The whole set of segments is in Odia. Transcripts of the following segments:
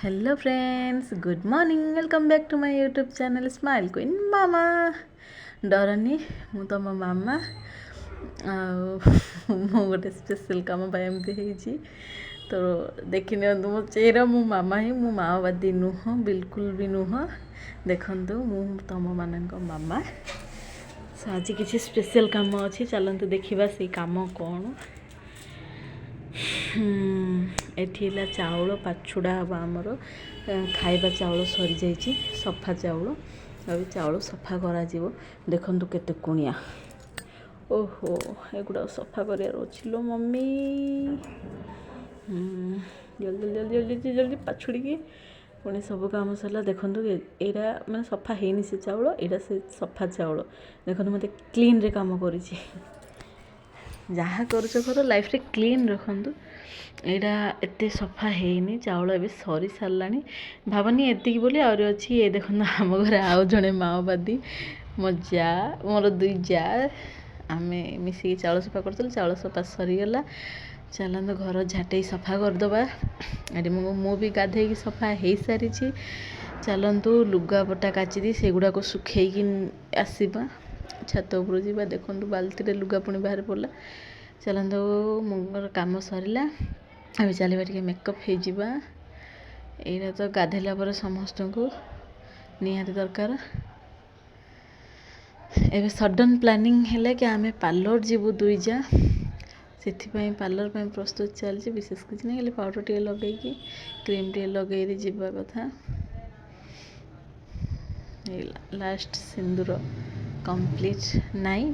Hello friends, good morning, welcome back to my YouTube channel Smile Queen Mama। ଡରନି, ମୁଁ ତମ ମାମା। ଆଉ ମୁଁ ଗୋଟେ ସ୍ପେଶାଲ୍ କାମ ପାଇଁ ଏମିତି ହେଇଛି ତ ଦେଖିନିଅନ୍ତୁ ମୋ ଚେହେରା। ମୁଁ ମାମା ହିଁ, ମୁଁ ମାଓବାଦୀ ନୁହଁ, ବିଲକୁଲ ବି ନୁହଁ। ଦେଖନ୍ତୁ, ମୁଁ ତମମାନଙ୍କ ମାମା। ସୋ ଆଜି କିଛି ସ୍ପେଶାଲ୍ କାମ ଅଛି, ଚାଲନ୍ତୁ ଦେଖିବା ସେଇ କାମ କ'ଣ। ଏଠି ହେଲା ଚାଉଳ ପାଛୁଡ଼ା ହେବ ଆମର। ଖାଇବା ଚାଉଳ ସରିଯାଇଛି, ସଫା ଚାଉଳ। ଆଉ ଚାଉଳ ସଫା କରାଯିବ। ଦେଖନ୍ତୁ କେତେ କୁଣିଆ। ଓହୋ, ଏଗୁଡ଼ାକ ସଫା କରିବାର ଅଛି ଲୋ ମମ୍ମି। ଜଲ୍ଦି ଜଲ୍ଦି ଜଲ୍ଦି ଜଲ୍ଦି ଜଲ୍ଦି ପାଛୁଡ଼ିକି ପୁଣି ସବୁ କାମ ସରିଲା। ଦେଖନ୍ତୁ, ଏଇଟା ମାନେ ସଫା ହେଇନି ସେ ଚାଉଳ, ଏଇଟା ସେ ସଫା ଚାଉଳ। ଦେଖନ୍ତୁ, ମୋତେ କ୍ଲିନ୍ରେ କାମ କରିଛି। ଯାହା କରୁଛ କର, ଲାଇଫ୍ରେ କ୍ଲିନ୍ ରଖନ୍ତୁ। ଏଇଟା ଏତେ ସଫା ହେଇନି ଚାଉଳ, ଏବେ ସରି ସାରିଲାଣି। ଭାବନି ଏତିକି ବୋଲି, ଆହୁରି ଅଛି। ଏ ଦେଖନ୍ତୁ, ଆମ ଘରେ ଆଉ ଜଣେ ମାଓବାଦୀ, ମୋ ଯା, ମୋର ଦୁଇ ଯା, ଆମେ ମିଶିକି ଚାଉଳ ସଫା କରୁଥିଲୁ। ଚାଉଳ ସଫା ସରିଗଲା, ଚାଲନ୍ତୁ ଘର ଝାଟେଇ ସଫା କରିଦେବା। ଏଠି ମୁଁ ବି ଗାଧେଇକି ସଫା ହେଇସାରିଛି। ଚାଲନ୍ତୁ ଲୁଗାପଟା କାଚିଦେଇ ସେଗୁଡ଼ାକ ଶୁଖେଇକି ଆସିବା, ଛାତ ଉପରକୁ ଯିବା। ଦେଖନ୍ତୁ, ବାଲ୍ଟିରେ ଲୁଗା ପୁଣି ବାହାରି ପଡ଼ିଲା। ଚାଲନ୍ତୁ, ମୋର କାମ ସରିଲା, ଏବେ ଚାଲିବା, ଟିକେ ମେକଅପ୍ ହେଇଯିବା। ଏଇଟା ତ ଗାଧେଇଲା ପରେ ସମସ୍ତଙ୍କୁ ନିହାତି ଦରକାର। ଏବେ ସଡ଼ନ୍ ପ୍ଲାନିଂ ହେଲା କି ଆମେ ପାର୍ଲର ଯିବୁ ଦୁଇ ଯା, ସେଥିପାଇଁ ପାର୍ଲର ପାଇଁ ପ୍ରସ୍ତୁତ ଚାଲିଛି। ବିଶେଷ କିଛି ନାହିଁ, ଖାଲି ପାଉଡ଼ର ଟିକେ ଲଗେଇକି, କ୍ରିମ୍ ଟିକେ ଲଗେଇକି ଯିବା କଥା। ହେଇଗଲା ଲାଷ୍ଟ ସିନ୍ଦୁର କମ୍ପ୍ଲିଟ୍। ନାଇଁ,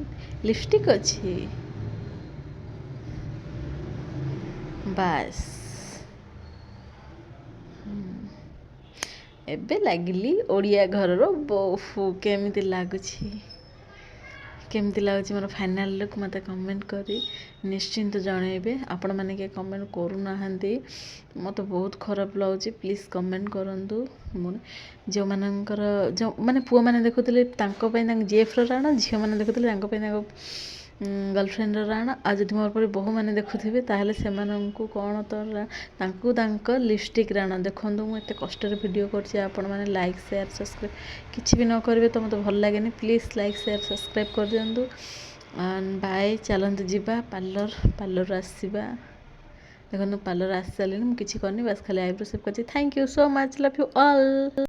ଲିପଷ୍ଟିକ୍ ଅଛି ବାସ୍। ଏବେ ଲାଗିଲି ଓଡ଼ିଆ ଘରର ବୋହୂ। କେମିତି ଲାଗୁଛି, କେମିତି ଲାଗୁଛି ମୋର ଫାଇନାଲ୍ ଲୁକ୍, ମୋତେ କମେଣ୍ଟ କରି ନିଶ୍ଚିନ୍ତ ଜଣାଇବେ। ଆପଣମାନେ କିଏ କମେଣ୍ଟ କରୁନାହାନ୍ତି, ମୋତେ ବହୁତ ଖରାପ ଲାଗୁଛି। ପ୍ଲିଜ୍ କମେଣ୍ଟ କରନ୍ତୁ। ମୁଁ ଯେଉଁମାନଙ୍କର ଯେଉଁ ମାନେ ପୁଅମାନେ ଦେଖୁଥିଲେ, ତାଙ୍କ ପାଇଁ ତାଙ୍କ ଜିଏଫ୍ର ରାଣ, ଝିଅମାନେ ଦେଖୁଥିଲେ ତାଙ୍କ ପାଇଁ ତାଙ୍କ ଗର୍ଲଫ୍ରେଣ୍ଡର ରାଣ, ଆଉ ଯଦି ମୋର ପରି ବୋହୂମାନେ ଦେଖୁଥିବେ, ତାହେଲେ ସେମାନଙ୍କୁ କ'ଣ ତ ତାଙ୍କୁ ତାଙ୍କ ଲିପଷ୍ଟିକ୍ ରାଣ। ଦେଖନ୍ତୁ, ମୁଁ ଏତେ କଷ୍ଟରେ ଭିଡ଼ିଓ କରୁଛି, ଆପଣମାନେ ଲାଇକ୍, ସେୟାର, ସବସ୍କ୍ରାଇବ୍ କିଛି ବି ନ କରିବେ ତ ମୋତେ ଭଲ ଲାଗେନି। ପ୍ଲିଜ୍ ଲାଇକ୍, ସେୟାର, ସବସ୍କ୍ରାଇବ୍ କରିଦିଅନ୍ତୁ। ବାଏ। ଚାଲନ୍ତୁ ଯିବା ପାର୍ଲର, ପାର୍ଲରରୁ ଆସିବା। ଦେଖନ୍ତୁ, ପାର୍ଲର ଆସି ସାରିଲିଣି, ମୁଁ କିଛି କରିନି, ବାସ୍ ଖାଲି ଆଇବ୍ରୋ ସେଭ୍ କରିଛି। Thank you so much, love you all.